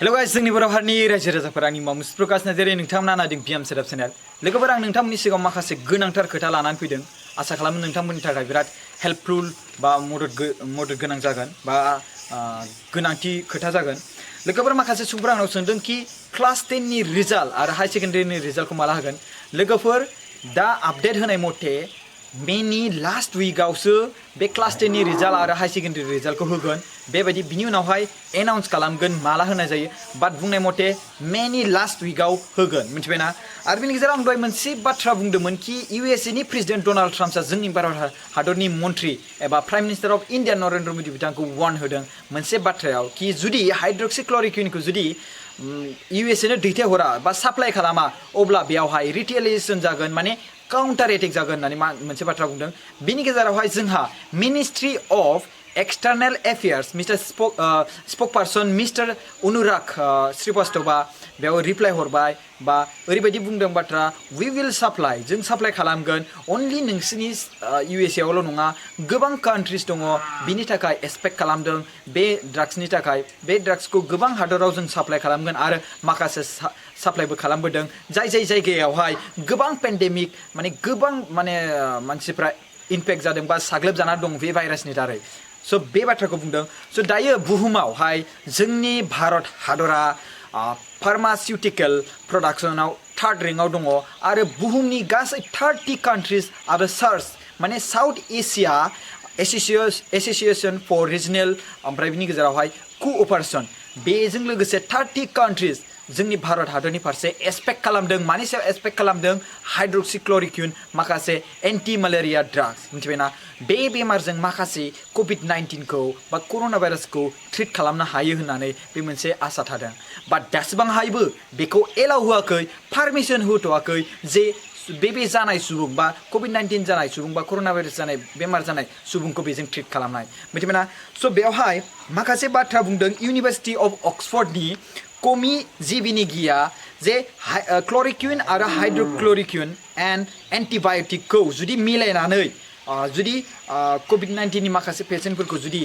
Hello guys, जोंनि बर' हारिनि रायजो राजाफोर आंनि मुङा मुस्प्रकाश नार्जारि नोंथांमोना नायदों बिएम सेटआप चेनेल। लोगोफोर आं नोंथांमोननि सिगाङाव माखासे गोनांथार खोथा लानानै फैदों। आसा खालामो नोंथांमोननि थाखाय बिराद हेल्पफुल बा मदद गोनां जागोन बा गोनांथि खोथा जागोन। लोगोफोर माखासे सुबुंफोरा आंनाव सोंदों कि क्लास 10 नि रिजाल्ट आरो हाई सेकेन्डारिनि रिजाल्टखौ माला होगोन। लोगोफोर दा आपडेट होनाय मथे मेनि लास्ट वीकआवसो बे क्लास 10 नि रिजाल्ट आरो हाई सेकेन्डारि रिजाल्टखौ होगोन। बेबायदि बिनि उनावहाय एनाउन्स खालामगोन माला होनाय जायो। बाट बुंनाय मथे मेनि लास्ट वीकआव होगोन मिथिबायना। आरो बेनि गेजेराव आं दहाय मोनसे बाथ्रा बुंदोंमोन कि इउएसए नि प्रेसिडेन्ट डनाल्ड ट्राम्पआ जोंनि भारत हादरनि मन्त्रि एबा prime minister of India Narendra Modi बिथांखौ वार्न होदों मोनसे बाथ्रायाव कि जुदि हाइड्रक्सिक्ल'र'क्विनखौ जुदि इउएसए नो दैथायहरा बा साप्लाइ खालामा अब्ला बेयावहाय रिटेलिएशन जागोन माने काउन्टार एटेक जागोन होननानै मोनसे बाथ्रा बुंदों। बिनि गेजेरावहाय जोंहा ministry of external affairs mister spokesperson mister Anurag श्रीवास्तवआ बेयाव रिप्लाइ हरबाय बा ओरैबायदि बुंदों बाथ्रा वी विल साप्लाइ जों साप्लाइ खालामगोन अनलि नोंसिनि इउएसए आवल' नङा गोबां कान्ट्रिज दङ बिनि थाखाय एक्सपेक्ट खालामदों बे ड्राग्सनि थाखाय बे ड्राग्सखौ गोबां हादराव जों साप्लाइ खालामगोन आरो माखासे साप्लाइबो खालामबोदों जाय जायगायावहाय गोबां पेन्डेमिक माने गोबां माने मानसिफ्रा इनफेक्ट जादों बा साग्लोबजाना दं बे भाइरासनि दारै। स' बे बाथ्राखौ बुंदों। स' दायो बुहुमावहाय जोंनि भारत हादरा फार्मासिउटिकेल प्रडाक्शनाव थार्ड रेंकआव दङ आरो बुहुमनि गासै 30 कान्ट्रिज आरो सार्च माने south Asia association for regional ओमफ्राय बिनि गेजेरावहाय क'अपारेशन बेजों लोगोसे 30 कान्ट्रिज जोंनि भारत हादरनि फारसे एक्सपेक्ट खालामदों मानि सायाव एक्सपेक्ट खालामदों हाइड्रक्सिक्ल'र'क्विन माखासे एन्टि मालेरिया ड्राग्स मिथिबायना बे बेमारजों माखासे कभिड-19खौ बा कर'ना भाइरासखौ ट्रिट खालामनो हायो होननानै बे मोनसे आसा थादों। बाट दासिबांहायबो बेखौ एलाउ होआखै पारमिसन होथ'वाखै जे बे जानाय सुबुं बा कभिड-19 जानाय सुबुं बा कर'ना भाइरास जानाय बेमार जानाय सुबुंखौ बेजों ट्रिट खालामनाय मिथिबायना। स' बेवहाय माखासे बाथ्रा बुंदों इउनिभार्सिटि अफ अक्सफर्डनि कमि जिबिनिगिया जे क्ल'र'क्विन आरो हाइड्रक्ल'र'क्विन एन्ड एन्टिबाय'टिकखौ जुदि मिलायनानै जुदि कभिड-19 नि माखासे पेसेन्टफोरखौ जुदि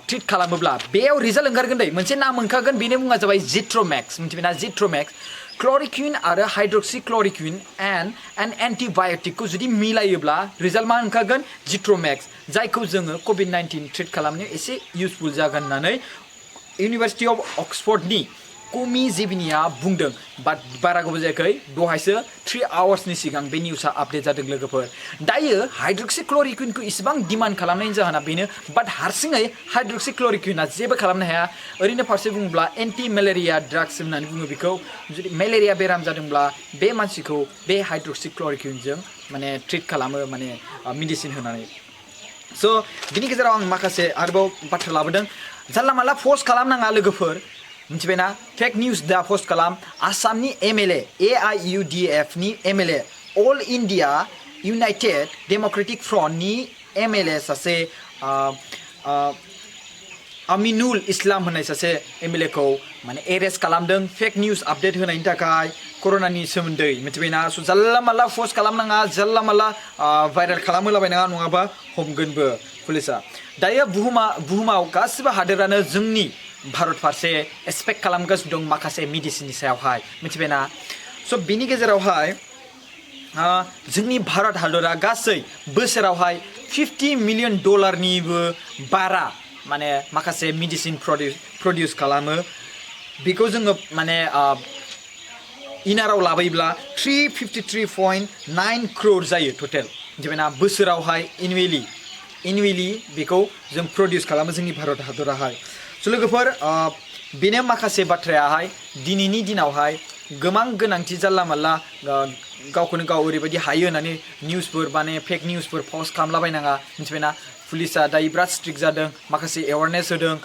ट्रिट खालामोब्ला बेयाव रिजाल्ट ओंखारगोन दै मोनसे नाम ओंखारगोन बेनि मुङा जाबाय जिथ्र'मेक्स मिथिबायना जिथ्र'मेक्स क्ल'र'क्विन आरो हाइड्रक्सिक्ल'र'क्विन एन्ड एन्टिबाय'टिकखौ जुदि मिलायोब्ला रिजाल्ट मा ओंखारगोन जिथ्र'मेक्स जायखौ जोङो कभिड-19 ट्रिट खालामनायाव एसे इउसफुल जागोन होननानै इउनिभार्सिटि अफ अक्सफर्डनि कमि जिबिनिया बुंदों। बाट बारा गोबाव जायाखै दहायसो 3 आवार्सनि सिगां बे निउसआ आपडेट जादों लोगोफोर। दायो हाइड्रक्सिक्ल'र'क्विनखौ इसेबां डिमान्ड खालामनायनि जाहोना बेनो बाट हारसिङै हाइड्रक्सिक्ल'र'क्विना जेबो खालामनो हाया ओरैनो फारसे बुङोब्ला एन्टि मेलेरिया ड्राग्स होननानै बुङो बेखौ जुदि मेलेरिया बेराम जादोंब्ला बे मानसिखौ बे हाइड्रक्सिक्ल'र'क्विनजों माने ट्रिट खालामो माने मेडिसिन होनानै। स' बिनि गेजेराव आं माखासे आरोबाव बाथ्रा लाबोदों जानला मानला पस्ट खालामनाङा लोगोफोर मिथिबायना फेक निउस दा पस्ट खालाम। आसामनि MLA AIUDF नि MLA all India united democratic फ्रन्टनि MLA सासे आमिनुल इस्लाम होननाय सासे MLA खौ माने एरेस्ट खालामदों फेक निउस आपडेट होनायनि थाखाय कर'नानि सोमोन्दै मिथिबायना। स' जानला मानला पस्ट खालामनाङा जानला मानला भाइरेल खालामहोलाबायनाङा नङाबा हमगोनबो पुलिसा। दायो बुहुमाव गासिबो हादोरानो जोंनि भारत फारसे एक्सपेक्ट खालामगासिनो दं माखासे मेडिसिननि सायावहाय मिथिबायना। स' बिनि गेजेरावहाय जोंनि भारत हादरा गासै बोसोरावहाय $50 मिलियन बारा माने माखासे मेडिसिन प्रडिउस खालामो बेखौ जोङो माने इनाराव लाबोयोब्ला 353.9 crore जायो टटेल मिथिबायना बोसोरावहाय एनुवेलि बेखौ जों प्रडिउस खालामो जोंनि भारत हादराहाय। स' लोगोफोर बेनो माखासे बाथ्रायाहाय दिनैनि दिनावहाय गोबां गोनांथि जानला मानला गावखौनो गाव ओरैबायदि हायो होननानै निउसफोर माने फेक निउसफोर पस्ट खालामलाबायनाङा मिथिबायना। पुलिसा दायो बिराद स्ट्रिक्ट जादों माखासे एवारनेस होदों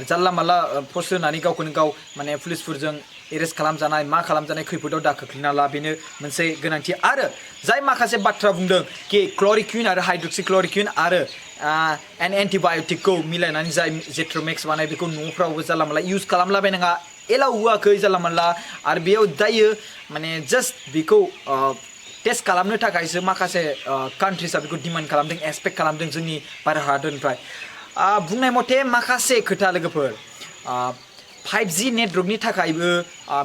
जानला मानला पस्ट होनानै गावखौनो गाव माने पुलिसफोरजों एरेस्ट खालामजानाय मा खालामजानाय खैफोदाव दा खोख्लैना ला बेनो मोनसे गोनांथि। आरो जाय माखासे बाथ्रा बुंदों कि क्ल'र'क्विन आरो हाइड्रक्सिक्ल'र'क्विन आरो एन्टिबाय'टिकखौ मिलायनानै जाय जिथ्र'मेक्स बानाय बेखौ न'फ्रावबो जानला मानला इउज खालामलाबायनाङा एलाउ होआखै जानला मानला। आरो बेयाव दायो माने जास्ट बेखौ टेस्ट खालामनो थाखायसो माखासे कान्ट्रिसा बेखौ डिमान्ड खालामदों एक्सपेक्ट खालामदों जोंनि भारत हादरनिफ्राय। बुंनाय मथे माखासे खोथा लोगोफोर 5G नेटवर्कनि थाखायबो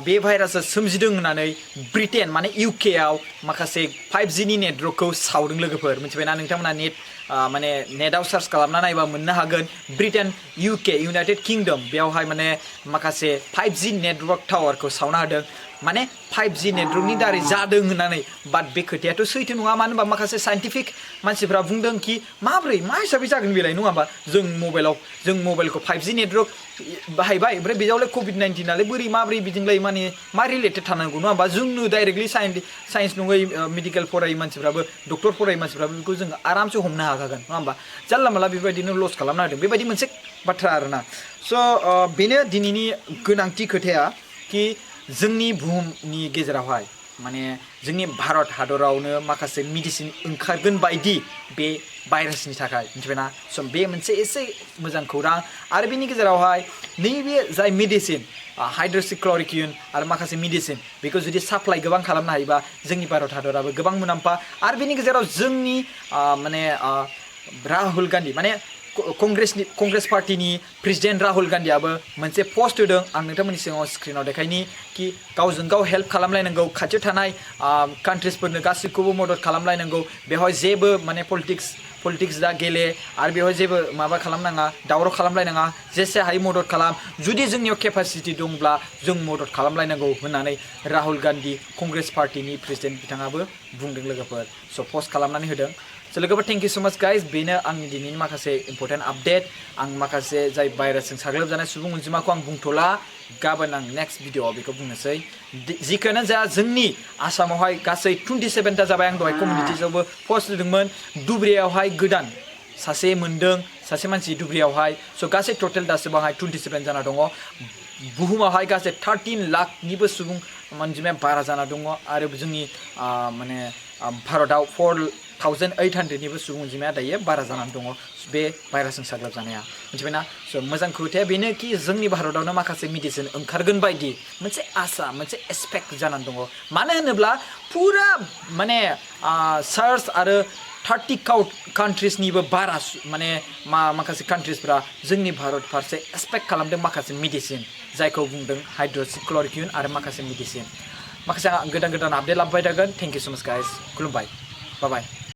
बे भाइरासआ सोमजिदों होननानै ब्रिटेन माने UK आव माखासे 5G नि नेटवर्कखौ सावदों लोगोफोर मिथिबायना नोंथांमोना माने नेटआव सार्च खालामना नायबा मोननो हागोन ब्रिटेन UK इउनाइटेड किंगडम बेयावहाय माने माखासे 5G नेटवर्क टावारखौ सावना होदों माने 5G नेटवर्कनि दारै जादों होननानै बाट बे खोथायाथ' सैथो नङा मानो होनबा माखासे साइन्टिफिक मानसिफ्रा बुंदों कि माब्रै मा हिसाबै जागोन बेलाय नङा होमबा जों मबाइलखौ 5G नेटवर्क बाहायबाय ओमफ्राय बेयावलाय COVID-19 नालाय बोरै माब्रै बिदिंलाय माने मा रिलेटेड थानांगौ नङा होमबा जोंनो डाइरेक्टलि साइन्स नङै मेडिकेल फरायै मानसिफ्राबो डक्टर फरायै मानसिफ्राबो बेखौ जों आरामसे हमनो हाखागोन नङा होमबा जानला मानला बेबायदिनो लस खालामना होदों बेबायदि मोनसे बाथ्रा आरोना स' बेनो दिनैनि गोनांथि खोथाया कि जोंनि बुहुमनि गेजेरावहाय माने जोंनि भारत हादरावनो माखासे मेडिसिन ओंखारगोन बायदि बे भाइरासनि थाखाय मिथिबायना स' बे मोनसे एसे मोजां खौरां आरो बेनि गेजेरावहाय नैबे जाय मेडिसिन हाइड्र'क्सिक्ल'र'क्विन आरो माखासे मेडिसिन बेखौ जुदि साप्लाइ गोबां खालामनो हायोबा जोंनि भारत हादराबो गोबां मुलाम्फा आरो बेनि गेजेराव जोंनि माने राहुल गान्धी माने कंग्रेस पार्टीनि प्रेसिडेन्ट राहुल गान्धीआबो मोनसे पस्ट होदों आं नोंथांमोननि सिगाङाव स्क्रिनाव देखायनि कि गावजों गाव हेल्प खालामलायनांगौ खाथियाव थानाय कान्ट्रिसफोरनो गासैखौबो मदद खालामलायनांगौ बेवहाय जेबो माने पलिटिक्स दा गेले आरो बेवहाय जेबो माबा खालामनाङा दावराव खालामलायनाङा जेसे हायो मदद खालाम जुदि जोंनियाव केपासिटि दंब्ला जों मदद खालामलायनांगौ होननानै राहुल गान्धी कंग्रेस पार्टीनि प्रेसिडेन्ट बिथाङाबो बुंदों लोगोफोर स' पस्ट खालामनानै होदों स' लोगोफोर थेंक इउ स' माच गाइस बेनो आंनि दिनैनि माखासे इम्परटेन्ट आपडेट आं माखासे जाय भाइरासजों साग्लोबजानाय सुबुं अनजिमाखौ आं बुंथ'ला गाबोन आं नेक्स्ट भिडिअ'आव बेखौ बुंनोसै जिखुनु जाया जोंनि आसामावहाय गासै 27ता जाबाय आं दहाय कमिउनिटिसआवबो पस्ट होदोंमोन दुब्रियावहाय गोदान सासे मोन्दों सासे मानसि दुब्रियावहाय स' गासै टटेल दासिमावहाय 27 जाना दङ बुहुमावहाय गासै 13 लाखनिबो सुबुं अनजिमाया बारा जाना दङ आरो जोंनि माने भारतआव 4,800निबो सुबुं अनजिमाया दायो बारा जानानै दङ बे भाइरासजों साग्लोबजानाया मिथिबायना स' मोजां खोथाया बेनो कि जोंनि भारतआवनो माखासे मेडिसिन ओंखारगोन बायदि मोनसे आसा मोनसे एक्सपेक्ट जानानै दङ मानो होनोब्ला फुरा माने सार्च आरो 30 कान्ट्रिसनिबो बारा माने माखासे कान्ट्रिसफ्रा जोंनि भारत फारसे एक्सपेक्ट खालामदों माखासे मेडिसिन जायखौ बुंदों हाइड्र'क्सिक्ल'र'क्विन आरो माखासे मेडिसिन माखासे गोदान आपडेट लाबोबाय थागोन थेंक इउ स' माच गाइस खुलुमबाय बाय